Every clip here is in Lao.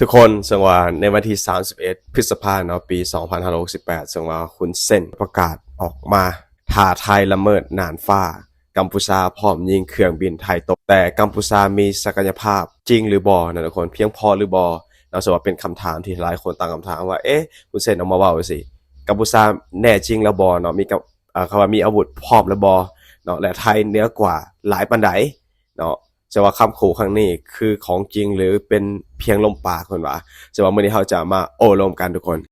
ທຸກຄົນ, ເຊິ່ງວ່າໃນວັນທີສາມສິບເອັດ ພຶດສະພາເນາະ ປີສອງພັນຫ້າຮ້ອຍຫົກສິບແປດ ເຊິ່ງວ່າຮຸນເຊນປະກາດອອກມາທ້າທາຍລະເມີດນ່ານຟ້າ ກຳພູຊາພ້ອມຍິງເຄື່ອງບິນໄທຕົກ, ແຕ່ກຳພູຊາມີສັກກະຍະພາບຈິງຫຼືບໍ່ນະທຸກຄົນ, ພຽງພໍຫຼືບໍ່ເນາະ? ເຊິ່ງວ່າເປັນຄຳຖາມທີ່ຫຼາຍຄົນຕັ້ງຄຳຖາມວ່າ ເອະ ຮຸນເຊນອອກມາເວົ້າຈັ່ງຊີ້ ກຳພູຊາແນ່ຈິງແລ້ວບໍ່ເນາະ? ມີກຳ ເອີ ຄຳວ່າມີອາວຸດພ້ອມແລ້ວບໍ່ເນາະ? ແລະ ໄທເໜືອກວ່າຫຼາຍປານໃດເນາະ? ເຊິ່ງວ່າຄຳຂູ່ຄັ້ງນີ້ຄືຂອງຈິງ ຫຼື ເປັນພຽງລົມປາກ ເພິ່ນວ່າ. ເຊິ່ງວ່າມື້ນີ້ເຮົາຈະມາໂອ້ລົມກັນທຸກຄົນ.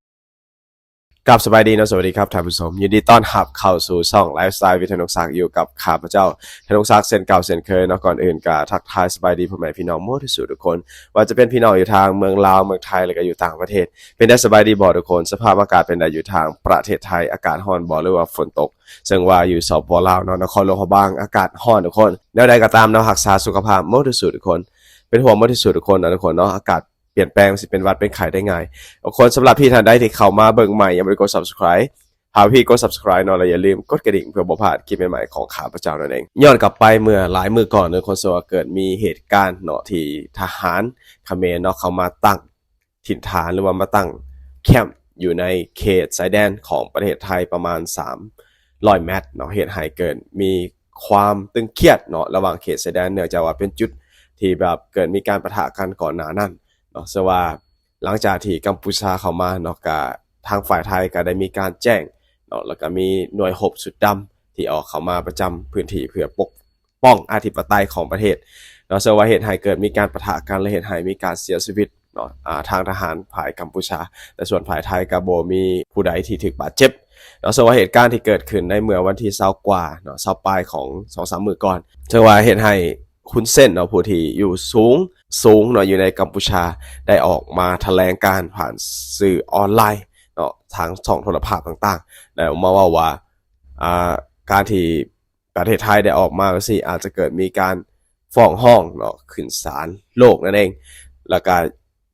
ກາບສະບາຍດີເນາະ, ສະຫວັດດີຄັບທ່ານຜູ້ຊົມ, ຍິນດີຕ້ອນຮັບເຂົ້າສູ່ຊ່ອງ Lifestyle with ທະນົງສັກ ຢູ່ກັບຂ້າພະເຈົ້າ ທະນົງສັກ ເຊັ່ນເກົ່າເຊັ່ນເຄີຍເນາະ. ກ່ອນອື່ນກໍທັກທາຍສະບາຍດີພໍ່ແມ່ພີ່ນ້ອງໝົດທຸກສູ່ທຸກຄົນ, ວ່າຈະເປັນພີ່ນ້ອງຢູ່ທາງເມືອງລາວ, ເມືອງໄທ ແລະ ກໍຢູ່ຕ່າງປະເທດ. ເປັນໄດສະບາຍດີບໍ່ທຸກຄົນ? ສະພາບອາກາດເປັນໃດຢູ່ທາງປະເທດໄທ? ອາກາດຮ້ອນບໍ່ ຫຼືວ່າຝົນຕົກ? ເຊິ່ງວ່າຢູ່ ສປປ ລາວເນາະ, ນະຄອນຫຼວງພະບາງ ອາກາດຮ້ອນທຸກຄົນ. ແນວໃດກໍຕາມເນາະ, ຮັກສາສຸຂະພາບໝົດທຸກສູ່ທຸກຄົນ. ເປັນຫ່ວງໝົດທຸກສູ່ທຸກຄົນນະທຸກຄົນເນາະ. ອາກາດປ່ຽນແປງ ຊິເປັນຫວັດເປັນໄຂ້ໄດ້ງ່າຍທຸກຄົນ. ສຳລັບທີ່ທ່ານໃດທີ່ເຂົ້າມາເບິ່ງໃໝ່ ຍັງບໍ່ໄດ້ກົດ Subscribe ຫາກເພິ່ນກົດ Subscribe ເນາະ ແລະ ຢ່າລືມກົດກະດິ່ງເພື່ອບໍ່ພາດຄລິບໃໝ່ໆຂອງຂ້າພະເຈົ້ານັ້ນເອງ. ຍ້ອນກັບໄປເມື່ອຫຼາຍມື້ກ່ອນເນາະ, ຄົນສ່ວນວ່າເກີດມີເຫດການເນາະ ທີ່ທະຫານຂະເໝນເນາະ ເຂົ້າມາຕັ້ງ ຖິ່ນຖານ ຫຼືວ່າມາຕັ້ງແຄ້ມຢູ່ໃນເຂດຊາຍແດນຂອງປະເທດໄທປະມານສາມຮ້ອຍແມັດເນາະ, ເຮັດໃຫ້ເກີດມີຄວາມຕຶງຄຽດເນາະ ລະຫວ່າງເຂດຊາຍແດນ ເນື່ອງຈາກວ່າເປັນຈຸດທີ່ແບບເກີດມີການປະທະກັນກ່ອນໜ້ານັ້ນເນາະ. ເຊິ່ງວ່າຫຼັງຈາກທີ່ກຳພູຊາເຂົ້າມາເນາະ, ກະທາງຝ່າຍໄທກະໄດ້ມີການແຈ້ງເນາະ, ແລ້ວກະມີໜ່ວຍຮົບຊຸດດຳທີ່ອອກເຂົ້າມາປະຈຳພື້ນທີ່ເພື່ອປົກ ປ້ອງອະທິປະໄຕຂອງປະເທດເນາະ, ເຊິ່ງວ່າເຮັດໃຫ້ເກີດມີການປະທະກັນ ແລະ ເຮັດໃຫ້ມີການເສຍຊີວິດເນາະ ອາ ທາງທະຫານຝ່າຍກຳພູຊາ, ແຕ່ສ່ວນຝ່າຍໄທກໍບໍ່ມີຜູ້ໃດທີ່ຖືກບາດເຈັບເນາະ. ເຊິ່ງວ່າເຫດການທີ່ເກີດຂຶ້ນໃນເມື່ອວັນທີຊາວກວ່າເນາະ, ຊາວປາຍຂອງສອງສາມມື້ກ່ອນ, ເຊິ່ງວ່າເຮັດໃຫ້ຮຸນເຊນເນາະ ຜູ້ທີ່ຢູ່ສູງ ສູງເນາະ ຢູ່ໃນກຳພູຊາ ໄດ້ອອກມາຖະແຫຼງການຜ່ານສື່ອອນລາຍເນາະ, ທາງຊ່ອງໂທລະພາບຕ່າງໆ ໄດ້ອອກມາເວົ້າວ່າ ອາ ການທີ່ ປະເທດໄທໄດ້ອອກມາຈັ່ງຊີ້ ອາດຈະເກີດມີການຟ້ອງຮ້ອງເນາະ ຂຶ້ນສານໂລກນັ້ນເອງ. ແລ້ວກະ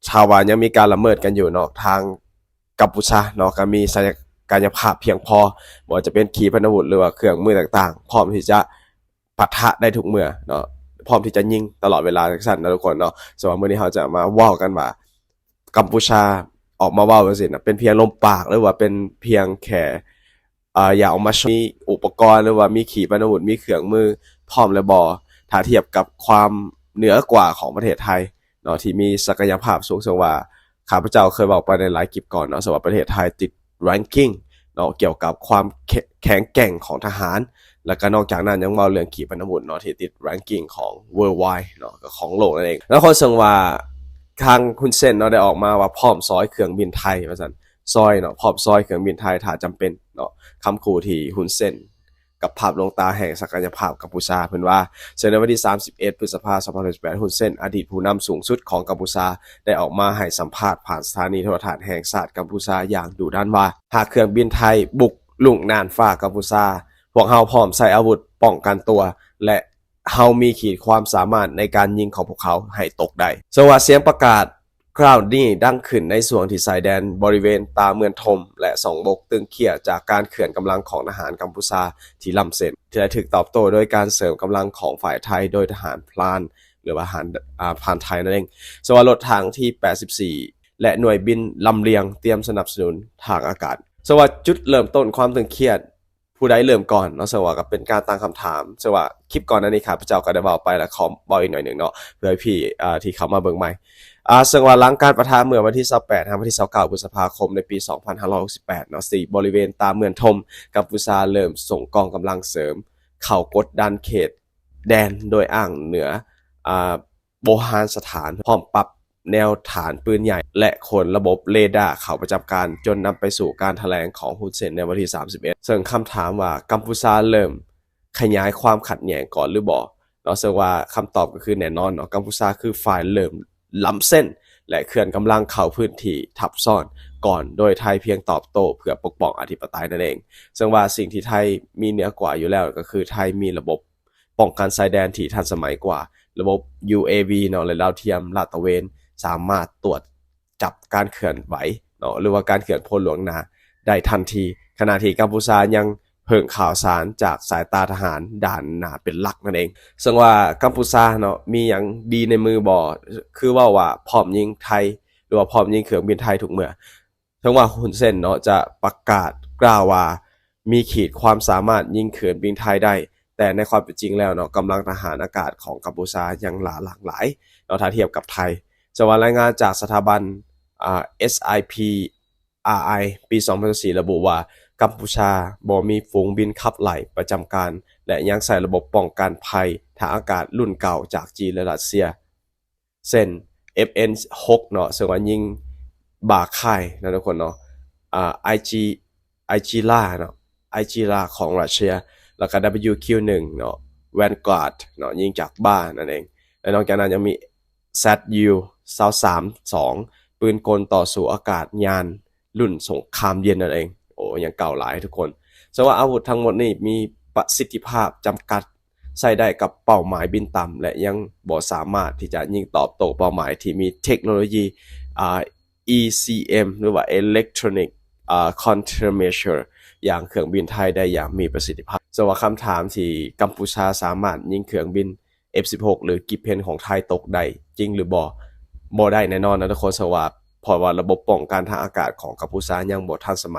ຖ້າວ່າຍັງມີການລະເມີດກັນຢູ່ເນາະ, ທາງກຳພູຊາເນາະ ກະມີສັກກະຍະພາບພຽງພໍ, ບໍ່ວ່າຈະເປັນຂີປະນາວຸດ ຫຼືວ່າເຄື່ອງມືຕ່າງໆ ພ້ອມທີ່ຈະປະທະໄດ້ທຸກເມື່ອເນາະ, ພ້ອມທີ່ຈະຍິງຕະຫຼອດເວລາ ຈັ່ງຊັ້ນນະທຸກຄົນເນາະ. ສຳລັບມື້ນີ້ເຮົາຈະມາເວົ້າກັນວ່າ ກຳພູຊາອອກມາເວົ້າຈັ່ງຊີ້ນະ ເປັນພຽງລົມປາກ ຫຼືວ່າເປັນພຽງແຄ່ ອາ ຢາກອອກມາໂຊ ມີອຸປະກອນ ຫຼືວ່າມີຂີປະນາວຸດ ມີເຄື່ອງມືພ້ອມແລ້ວບໍ່ ຖ້າທຽບກັບຄວາມເໜືອກວ່າຂອງປະເທດໄທເນາະ ທີ່ມີສັກກະຍະພາບສູງ. ເຊິ່ງວ່າຂ້າພະເຈົ້າເຄີຍເວົ້າໄປໃນຫຼາຍຄລິບກ່ອນເນາະ, ເຊິ່ງວ່າປະເທດໄທຕິດ ranking ເນາະ ກ່ຽວກັບຄວາມແຂ- ແຂງແກ່ງຂອງທະຫານ, ແລ້ວກໍນອກຈາກນັ້ນຍັງເວົ້າເລື່ອງຂີປະນາວຸດເນາະ ທີ່ຕິດ ranking ຂອງ worldwide ເນາະ ກໍຂອງໂລກນັ້ນເອງ. ແລ້ວຄົນເຊິ່ງວ່າທາງຮຸນເຊນເນາະ ໄດ້ອອກມາວ່າພ້ອມຊອຍເຄື່ອງບິນໄທວ່າຊັ້ນ, ຊອຍເນາະ ພ້ອມຊອຍເຄື່ອງບິນໄທຖ້າຈຳເປັນເນາະ, ຄຳຂູ່ທີ່ຮຸນເຊນ ກັບພາບລວງຕາແຫ່ງສັກກະຍະພາບກຳພູຊາ ເພິ່ນວ່າ. ເຊິ່ງໃນວັນທີສາມສິບເອັດ ພຶດສະພາ ສອງພັນສິບແປດ ຮຸນເຊນ ອະດີດຜູ້ນຳສູງສຸດຂອງກຳພູຊາ ໄດ້ອອກມາໃຫ້ສຳພາດຜ່ານສະຖານີໂທລະທັດແຫ່ງຊາດກຳພູຊາຢ່າງດຸດັນວ່າ ຫາກເຄື່ອງບິນໄທບຸກລຸກນ່ານຟ້າກຳພູຊາ, ພວກເຮົາພ້ອມໃຊ້ອາວຸດປ້ອງກັນຕົວ ແລະ ເຮົາມີຂີດຄວາມສາມາດໃນການຍິງຂອງພວກເຂົາໃຫ້ຕົກໄດ້. ເຊິ່ງວ່າສຽງປະກາດ ຄາວນີ້ດັງຂຶ້ນໃນຊ່ວງທີ່ຊາຍແດນບໍລິເວນຕາເມືອງຖົມ ແລະ ຊ່ອງບົກຕຶງເຄຍຈາກການເຄື່ອນກຳລັງຂອງທະຫານກຳພູຊາທີ່ລ້ຳເສັ້ນ, ທີ່ໄດ້ຖືກຕອບໂຕ້ໂດຍການເສີມກຳລັງຂອງຝ່າຍໄທໂດຍທະຫານພລານ ຫຼືວ່າທະຫານ ອາ ພລານໄທນັ້ນເອງ. ເຊິ່ງວ່າລົດຖັງທີແປດສິບສີ່ ແລະ ໜ່ວຍບິນລຳລຽງຕຽມສະໜັບສະໜູນທາງອາກາດ. ເຊິ່ງວ່າຈຸດເລີ່ມຕົ້ນຄວາມຕຶງຄຽດ ຜູ້ໃດເລີ່ມກ່ອນເນາະ, ເຊິ່ງວ່າກໍເປັນການຕັ້ງຄຳຖາມ. ເຊິ່ງວ່າຄລິບກ່ອນໜ້ານີ້ຂ້າພະເຈົ້າກໍໄດ້ເວົ້າໄປ ແລະ ຂໍເວົ້າອີກໜ້ອຍໜຶ່ງເນາະ ເພື່ອໃຫ້ ອ່າ ທີ່ເຂົ້າມາເບິ່ງໃໝ່. ອ່າ ເຊິ່ງວ່າຫຼັງການປະທະເມື່ອວັນທີຊາວແປດຫາວັນທີຊາວເກົ້າ ພຶດສະພາຄົມ ໃນປີສອງພັນຫ້າຮ້ອຍຫົກສິບແປດເນາະ ທີ່ບໍລິເວນຕາເມືອງຖົມ, ກຳພູຊາເລີ່ມສົ່ງກອງກຳລັງເສີມເຂົ້າກົດດັນເຂດແດນ ໂດຍອ້າງເໜືອ ອ່າ ໂບຮານສະຖານ, ພ້ອມປັບແນວຖານປືນໃຫຍ່ ແລະ ຂົນລະບົບເຣດ້າເຂົ້າປະຈຳການ, ຈົນນຳໄປສູ່ການຖະແຫຼງຂອງຮຸນເຊນໃນວັນທີສາມສິບເອັດ. ເຊິ່ງຄຳຖາມວ່າ ກຳພູຊາເລີ່ມຂະຫຍາຍຄວາມຂັດແຍ່ງກ່ອນຫຼືບໍ່ເນາະ? ເຊິ່ງວ່າຄຳຕອບກໍຄືແນ່ນອນເນາະ, ກຳພູຊາຄືຝ່າຍເລີ່ມລ້ຳເສັ້ນ ແລະ ເຄື່ອນກຳລັງເຂົ້າພື້ນທີ່ທັບຊ້ອນກ່ອນ, ໂດຍໄທພຽງຕອບໂຕ້ເພື່ອປົກປ້ອງອະທິປະໄຕນັ້ນເອງ. ເຊິ່ງວ່າສິ່ງທີ່ໄທມີເໜືອກວ່າຢູ່ແລ້ວ ກໍຄືໄທມີລະບົບ ປ້ອງກັນຊາຍແດນທີ່ທັນສະໄໝກວ່າ, ລະບົບ UAV ເນາະ ແລະ ດາວທຽມລາດຕະເວນ ສາມາດຕວດຈັບການເຄື່ອນໄຫວເນາະ ຫຼືວ່າການເຄື່ອນພົນລ່ວງໜ້າໄດ້ທັນທີ, ຂະນະທີ່ກຳພູຊາຍັງເພິ່ງຂ່າວສານຈາກສາຍຕາທະຫານດ້ານໜ້າເປັນຫຼັກນັ້ນເອງ. ເຊິ່ງວ່າກຳພູຊາເນາະ ມີຫຍັງດີໃນມືບໍ່? ຄືເວົ້າວ່າພ້ອມຍິງ, ໄທ ຫຼືວ່າພ້ອມຍິງເຄື່ອງບິນໄທທຸກເມື່ອ. ເຖິງວ່າຮຸນເຊນເນາະ ຈະປະກາດກ່າວວ່າມີຂີດຄວາມສາມາດຍິງເຄື່ອງບິນໄທໄດ້, ແຕ່ໃນຄວາມເປັນຈິງແລ້ວເນາະ ກຳລັງທະຫານອາກາດຂອງກຳປູຊາຍັງຫຼ້າຫຼັງຫຼາຍເນາະ ຖ້າທຽບກັບໄທ. ສະວ່າລາຍງານຈາກສະຖາບັນ ອາ ເອສໄອພີອາໄອ ປີສອງພັນຊາວສີ່ ລະບຸວ່າ ກຳປູຊາບໍ່ມີຝູງບິນຂັບໄລ່ປະຈຳການ ແລະ ຍັງໃຊ້ລະບົບປ້ອງກັນໄພທາງອາກາດລຸ້ນເກົ່າຈາກຈີນ ແລະ ຣັດເຊຍ ເຊັ່ນ ເອັຟເອັນຫົກ ເນາະ ເຊິ່ງວ່າຍິງບາຄາຍເນາະທຸກຄົນເນາະ ອາ ໄອຈີ ໄອຈີລາເນາະ ໄອຈີລາຂອງຣັດເຊຍ ແລ້ວກໍ ດັບເບິນຢູຄິວໜຶ່ງເນາະ ແວນກາດເນາະ ຍິງຈາກບານັ້ນເອງ. ແລະ ນອກຈາກນັ້ນຍັງມີ ແຊັດຢູຊາວສາມສອງ ປືນກົນຕໍ່ສູ້ອາກາດຍານລຸ້ນສົງຄາມເຢັນນັ້ນເອງ. ໂອ້ ຍັງເກົ່າຫຼາຍທຸກຄົນ. ສະວ່າອາວຸດທັງໝົດນີ້ມີປະສິດທິພາບຈຳກັດ ໃຊ້ໄດ້ກັບເປົ້າໝາຍບິນຕ່ຳ ແລະ ຍັງບໍ່ສາມາດທີ່ຈະຍິງຕອບໂຕ້ເປົ້າໝາຍທີ່ມີເທັກໂນໂລຢີ ອາ ອີ ຊີ ເອັມ ຫຼືວ່າ Electronic ອາ Countermeasure ຢ່າງເຄື່ອງບິນໄທໄດ້ຢ່າງມີປະສິດທິພາບ. ສະວ່າຄຳຖາມທີ່ກຳປູຊາສາມາດຍິງເຄື່ອງບິນ ເອັຟສິບຫົກ ຫຼື ກິບເພັນ ຂອງໄທຕົກໄດ້ຈິງຫຼືບໍ່? ບໍ່ໄດ້ແນ່ນອນນະທຸກຄົນ. ສະວ່າ ເພາະວ່າລະບົບປ້ອງກັນທາງອາກາດຂອງກຳປູຊາຍັງບໍ່ທັນສະໄໝ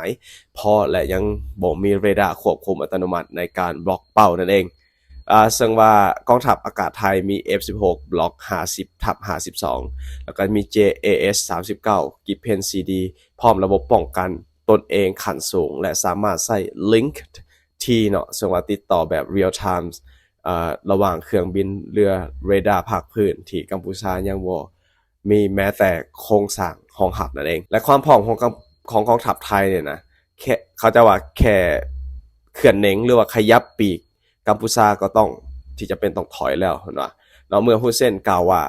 ພໍ ແລະ ຍັງບໍ່ມີເຣດ້າຄວບຄຸມອັດຕະໂນມັດໃນການບລັອກເປົ້ານັ້ນເອງ. ອາ ເຊິ່ງວ່າກອງທັບອາກາດໄທມີ ເອັຟສິບຫົກ ບລັອກ ຫ້າສິບທັບຫ້າສິບສອງ ແລ້ວກໍມີ ເຈເອເອສ ສາມສິບເກົ້າ ກິບເພັນ ຊີດີ ພ້ອມລະບົບປ້ອງກັນຕົນເອງຂັ້ນສູງ ແລະ ສາມາດໃຊ້ Link T ເນາະ ເຊິ່ງວ່າຕິດຕໍ່ແບບ real time ເອີ ລະຫວ່າງເຄື່ອງບິນ ເຮືອ ເຣດ້າພາກພື້ນ ທີ່ກຳປູຊາຍັງບໍ່ມີແມ້ແຕ່ໂຄງສ້າງຮອງຮັບນັ້ນເອງ. ແລະ ຄວາມພ້ອມຂອງກຳ ຂອງກອງທັບໄທນີ້ນະ ແຄ່ ເຂົາເຈົ້າວ່າແຄ່ເຄື່ອນເໜັງ ຫຼືວ່າຂະຫຍັບປີກ ກຳປູຊາກໍຕ້ອງ ທີ່ຈຳເປັນຕ້ອງຖອຍແລ້ວ ເຫັນວ່າເນາະ ເມື່ອຮຸນເຊນກ່າວວ່າ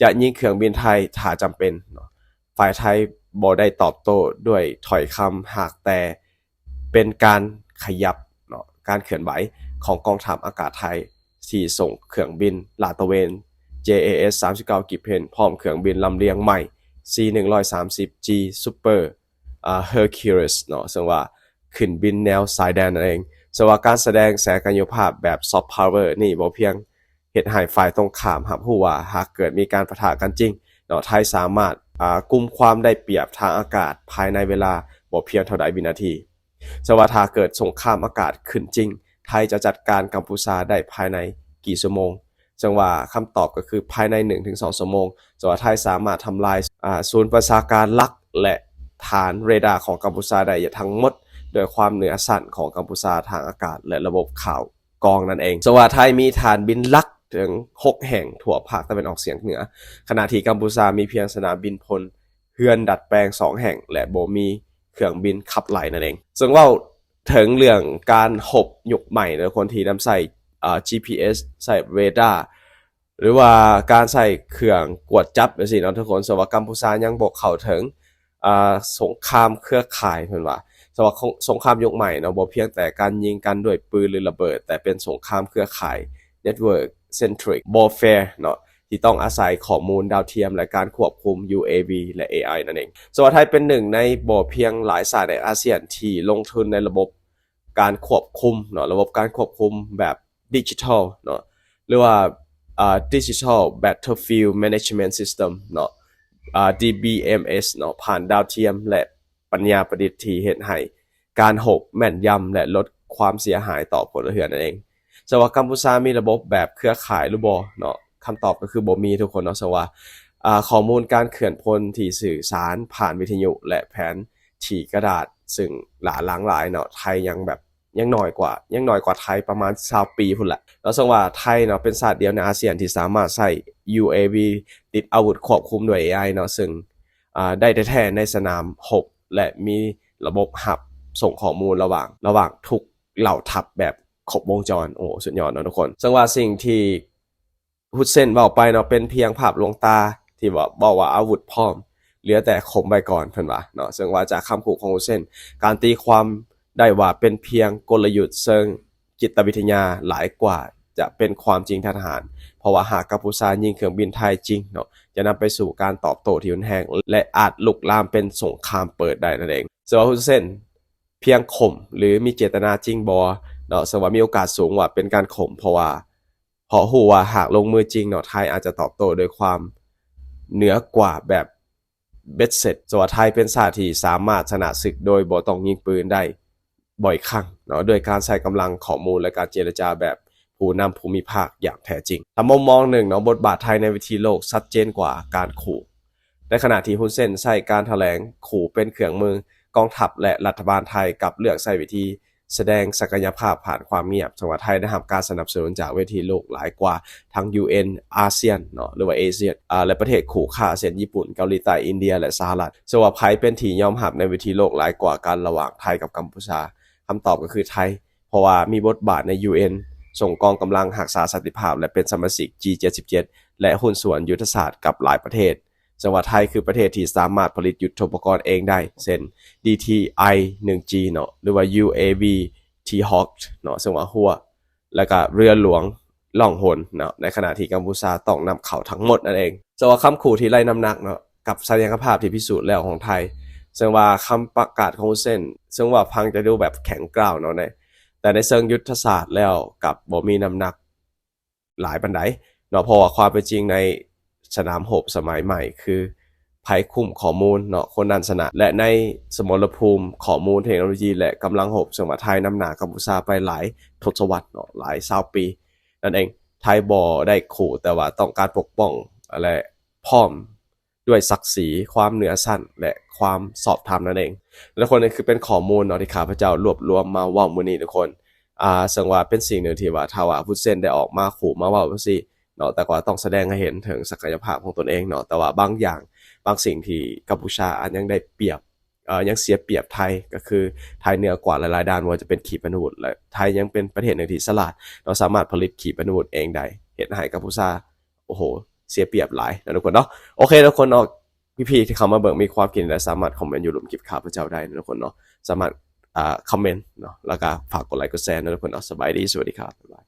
ຈະຍິງເຄື່ອງບິນໄທຖ້າຈຳເປັນເນາະ. ຝ່າຍໄທບໍ່ໄດ້ຕອບໂຕ້ດ້ວຍຖ້ອຍຄຳ ຫາກແຕ່ເປັນການຂະຫຍັບເນາະ ການເຄື່ອນໄຫວຂອງກອງທັບອາກາດໄທ ທີ່ສົ່ງເຄື່ອງບິນລາດຕະເວນ ເຈເອເອສ ສາມສິບເກົ້າ ກິບເພັນ ພ້ອມເຄື່ອງບິນລຳລຽງໃໝ່ ຊີ ໜຶ່ງຮ້ອຍສາມສິບຈີ Super ອາ Hercules ເນາະ ເຊິ່ງວ່າຂຶ້ນບິນແນວຊາຍແດນນັ້ນເອງ. ເຊິ່ງວ່າການສະແດງແສດງກາຍະພາບແບບ soft power ນີ້ບໍ່ພຽງເຮັດໃຫ້ຝ່າຍຕົງຂ້າມຮັບຮູ້ວ່າ ຫາກເກີດມີການປະທະກັນຈິງເນາະ ໄທສາມາດ ອາ ກຸມຄວາມໄດ້ປຽບທາງອາກາດພາຍໃນເວລາບໍ່ພຽງເທົ່າໃດວິນາທີ. ເຊິ່ງວ່າຖ້າເກີດສົງຄາມອາກາດຂຶ້ນຈິງ ໄທຈະຈັດການກຳປູຊາໄດ້ພາຍໃນ ກີ່ຊົ່ວໂມງ? ເຊິ່ງວ່າຄຳຕອບກໍຄືພາຍໃນໜຶ່ງເຖິງສອງຊົ່ວໂມງ. ເຊິ່ງວ່າໄທສາມາດທຳລາຍ ອາ ສູນບັນຊາການຫຼັກ ແລະ ຖານເຣດ້າຂອງກຳປູຊາໄດ້ທັງໝົດ ດ້ວຍຄວາມເໜືອຊັ້ນຂອງກຳປູຊາທາງອາກາດ ແລະ ລະບົບຂ່າວກອງນັ້ນເອງ. ເຊິ່ງວ່າໄທມີຖານບິນຫຼັກເຖິງຫົກແຫ່ງທົ່ວພາກຕາເວັນອອກສຽງເໜືອ, ຂະນະທີ່ກຳປູຊາມີພຽງສະໜາມບິນພົນເຮືອນດັດແປງສອງແຫ່ງ ແລະ ບໍ່ມີເຄື່ອງບິນຂັບໄລ່ນັ້ນເອງ. ເຊິ່ງເວົ້າເຖິງເລື່ອງການຮົບຍຸກໃໝ່ເນາະ ຄົນທີ່ນຳໃຊ້ ອາ ຈີພີເອສ ໃຊ້ເຣດ້າ ຫຼືວ່າການໃຊ້ເຄື່ອງກວດຈັບຈັ່ງຊີ້ເນາະທຸກຄົນ. ເຊິ່ງວ່າກຳປູຊາຍັງບໍ່ເຂົ້າເຖິງ ອາ ສົງຄາມເຄືອຂ່າຍ ເພິ່ນວ່າ. ເຊິ່ງວ່າ ສົງຄາມຍຸກໃໝ່ເນາະ ບໍ່ພຽງແຕ່ການຍິງກັນດ້ວຍປືນ ຫຼື ລະເບີດ, ແຕ່ເປັນສົງຄາມເຄືອຂ່າຍ network centric warfare ເນາະ ທີ່ຕ້ອງອາໄສຂໍ້ມູນດາວທຽມ ແລະ ການຄວບຄຸມ ຢູເອວີ ແລະ ເອໄອ ນັ້ນເອງ. ເຊິ່ງວ່າໄທເປັນໜຶ່ງໃນບໍ່ພຽງຫຼາຍຊາດໃນອາຊຽນທີ່ລົງທຶນໃນລະບົບການຄວບຄຸມເນາະ, ລະບົບການຄວບຄຸມແບບ digital ເນາະ ຫຼືວ່າ ອາ digital battlefield management system ເນາະ ອາ ດີບີເອັມເອສ ເນາະ ຜ່ານດາວທຽມ ແລະ ປັນຍາປະດິດທີ່ເຮັດໃຫ້ການຮົບແມ່ນຢຳ ແລະ ລົດຄວາມເສຍຫາຍຕໍ່ພົນລະເຮືອນນັ້ນເອງ. ເຊິ່ງວ່າກຳປູຊາມີລະບົບແບບເຄືອຂ່າຍຫຼືບໍ່ເນາະ? ຄຳຕອບກໍຄືບໍ່ມີທຸກຄົນເນາະ. ເຊິ່ງວ່າ ອາ ຂໍ້ມູນການເຄື່ອນພົນທີ່ສື່ສານຜ່ານວິທະຍຸ ແລະ ແຜນທີ່ກະດາດ ເຊິ່ງຫຼ້າຫຼັງຫຼາຍເນາະ, ໄທຍັງແບບ ຍັງໜ້ອຍກວ່າ ຍັງໜ້ອຍກວ່າໄທປະມານຊາວປີພຸ້ນແຫຼະເນາະ. ເຊິ່ງວ່າໄທເນາະ ເປັນຊາດດຽວໃນອາຊຽນທີ່ສາມາດໃຊ້ ຢູເອວີ ຕິດອາວຸດຄວບຄຸມດ້ວຍ ເອໄອ ເນາະ ເຊິ່ງ ອາ ໄດ້ແທ້ໆໃນສະໜາມຮົບ ແລະ ມີລະບົບຮັບສົ່ງຂໍ້ມູນລະຫວ່າງ ລະຫວ່າງທຸກເຫຼົ່າທັບແບບຄົບວົງຈອນ. ໂອ້ ສຸດຍອດເນາະທຸກຄົນ. ເຊິ່ງວ່າສິ່ງທີ່ ຮຸນເຊນເວົ້າໄປເນາະ ເປັນພຽງພາບລວງຕາທີ່ວ່າເວົ້າວ່າອາວຸດພ້ອມ ເຫຼືອແຕ່ຂົ່ມໄວ້ກ່ອນ ເພິ່ນວ່າເນາະ. ເຊິ່ງວ່າຈາກຄຳຂູ່ຂອງຮຸນເຊນ ການຕີຄວາມໄດ້ວ່າເປັນພຽງກົນລະຍຸດເຊີງຈິດຕະວິທະຍາຫຼາຍກວ່າຈະເປັນຄວາມຈິງທາງທະຫານ, ເພາະວ່າຫາກກຳປູຊາຍິງເຄື່ອງບິນໄທຈິງເນາະ ຈະນຳໄປສູ່ການຕອບໂຕ້ທີ່ຮຸນແຮງ ແລະ ອາດລຸກລາມເປັນສົງຄາມເປີດໄດ້ນັ້ນເອງ. ເຊິ່ງວ່າຮຸນເຊນພຽງຂົ່ມ ຫຼື ມີເຈດຕະນາຈິງບໍ່ເນາະ? ເຊິ່ງວ່າມີໂອກາດສູງວ່າເປັນການຂົ່ມ ເພາະວ່າ ເພາະຮູ້ວ່າຫາກລົງມືຈິງເນາະ ໄທອາດຈະຕອບໂຕ້ດ້ວຍຄວາມເໜືອກວ່າແບບ ເບັດເສັດ ສະວ່າໄທເປັນຊາດທີ່ສາມາດຊະນະສຶກໂດຍບໍ່ຕ້ອງຍິງປືນໄດ້ ບໍ່ອີກຄັ້ງເນາະ ດ້ວຍການໃຊ້ກຳລັງ, ຂໍ້ມູນ ແລະ ການເຈລະຈາແບບຜູ້ນຳພູມິພາກຢ່າງແທ້ຈິງ. ຕາມມຸມມອງໜຶ່ງເນາະ, ບົດບາດໄທໃນເວທີໂລກຊັດເຈນກວ່າການຂູ່. ໃນຂະນະທີ່ຮຸນເຊນໃຊ້ການຖະແຫຼງຂູ່ເປັນເຄື່ອງມື, ກອງທັບ ແລະ ລັດຖະບານໄທກັບເລືອກໃຊ້ວິທີສະແດງສັກກະຍະພາບຜ່ານຄວາມງຽບ. ເຊິ່ງວ່າໄທໄດ້ຮັບການສະໜັບສະໜູນຈາກເວທີໂລກຫຼາຍກວ່າ ທັງ ຢູເອັນ, ອາຊຽນເນາະ ຫຼືວ່າເອຊຽນ ອາ ແລະ ປະເທດຄູ່ຄ້າ ເຊັ່ນ ຍີ່ປຸ່ນ, ເກົາຫຼີໃຕ້, ອິນເດຍ ແລະ ສະຫະລັດ. ເຊິ່ງວ່າໃຜເປັນທີ່ຍອມຮັບໃນເວທີໂລກຫຼາຍກວ່າກັນລະຫວ່າງໄທກັບກຳປູຊາ? ຄຳຕອບກໍຄືໄທ, ເພາະວ່າມີບົດບາດໃນ ຢູເອັນ, ສົ່ງກອງກຳລັງຮັກສາສັນຕິພາບ ແລະ ເປັນສະມາຊິກ ຈີເຈັດສິບເຈັດ ແລະ ຫຸ້ນສ່ວນຍຸດທະສາດກັບຫຼາຍປະເທດ. ເຊິ່ງວ່າໄທຄືປະເທດທີ່ສາມາດຜະລິດຍຸດໂທປະກອນເອງໄດ້ ເຊັ່ນ ດີທີໄອ ໜຶ່ງຈີ ເນາະ ຫຼືວ່າ ຢູເອວີ ທີຮອກ ເນາະ ເຊິ່ງວ່າຮົວ ແລ້ວກະເຮືອຫຼວງລ່ອງຫົນເນາະ, ໃນຂະນະທີ່ກຳປູຊາຕ້ອງນຳເຂົ້າທັງໝົດນັ້ນເອງ. ເຊິ່ງວ່າຄຳຂູ່ທີ່ໄຮ້ນ້ຳໜັກເນາະ ກັບໄຊຍະກະພາບທີ່ພິສູດແລ້ວຂອງໄທ, ເຊິ່ງວ່າຄຳປະກາດຂອງຮຸນເຊນ ເຊິ່ງວ່າຟັງຈະດູແບບແຂງກຮ້າວເນາະ ແຕ່ໃນເຊີງຍຸດທະສາດແລ້ວກັບບໍ່ມີນ້ຳໜັກຫຼາຍປານໃດເນາະ, ເພາະວ່າຄວາມເປັນຈິງໃນ ສະໜາມຮົບສະໄໝໃໝ່ຄືໃຜຄຸ້ມຂໍ້ມູນເນາະ ຄົນນັ້ນຊະນະ ແລະ ໃນສະໝໍລະພູມຂໍ້ມູນ, ເທັກໂນໂລຢີ ແລະ ກຳລັງຮົບ, ເຊິ່ງວ່າໄທນຳໜ້າກຳປູຊາໄປຫຼາຍທົດສະວັດເນາະ ຫຼາຍຊາວປີນັ້ນເອງ. ໄທບໍ່ໄດ້ຂູ່ ແຕ່ວ່າຕ້ອງການປົກປ້ອງ ແລະ ພ້ອມດ້ວຍສັກສີ, ຄວາມເໜືອຊັ້ນ ແລະ ຄວາມຊອບທຳນັ້ນເອງ. ແລະ ທຸກຄົນ ນີ້ຄືເປັນຂໍ້ມູນເນາະ ທີ່ຂ້າພະເຈົ້າລວບລວມມາເວົ້າມື້ນີ້ທຸກຄົນ. ອ່າ ເຊິ່ງວ່າເປັນສິ່ງໜຶ່ງທີ່ວ່າ ຖ້າວ່າຮຸນເຊນໄດ້ອອກມາຂູ່ມາເວົ້າຈັ່ງຊີ້ເນາະ, ແຕ່ກໍຕ້ອງສະແດງໃຫ້ເຫັນເຖິງສັກກະຍະພາບຂອງຕົນເອງເນາະ. ແຕ່ວ່າບາງຢ່າງ ບາງສິ່ງທີ່ກຳປູຊາອາດຍັງໄດ້ປຽບ ເອີ ຍັງເສຍປຽບໄທ, ກໍຄືໄທເໜືອກວ່າຫຼາຍໆດ້ານ, ບໍ່ວ່າຈະເປັນຂີປະນາວຸດ ແລະ ໄທຍັງເປັນປະເທດໜຶ່ງທີ່ສະຫຼາດເນາະ, ສາມາດຜະລິດຂີປະນາວຸດເອງໄດ້, ເຮັດໃຫ້ກຳປູຊາ ໂອ້ໂຫ ເສຍປຽບຫຼາຍນະທຸກຄົນເນາະ. ໂອເຄທຸກຄົນເນາະ, ພີ່ໆທີ່ເຂົ້າມາເບິ່ງ ມີຄວາມຄິດເຫັນໃດ ສາມາດຄອມເມັນຢູ່ລຸ່ມຄລິບຂ້າພະເຈົ້າໄດ້ນະທຸກຄົນເນາະ. ສາມາດ ອ່າ ຄອມເມັນເນາະ ແລ້ວກໍຝາກກົດໄລກົດແຊນະທຸກຄົນເນາະ. ສະບາຍດີ, ສະຫວັດດີຄັບ, ບາຍບາຍ.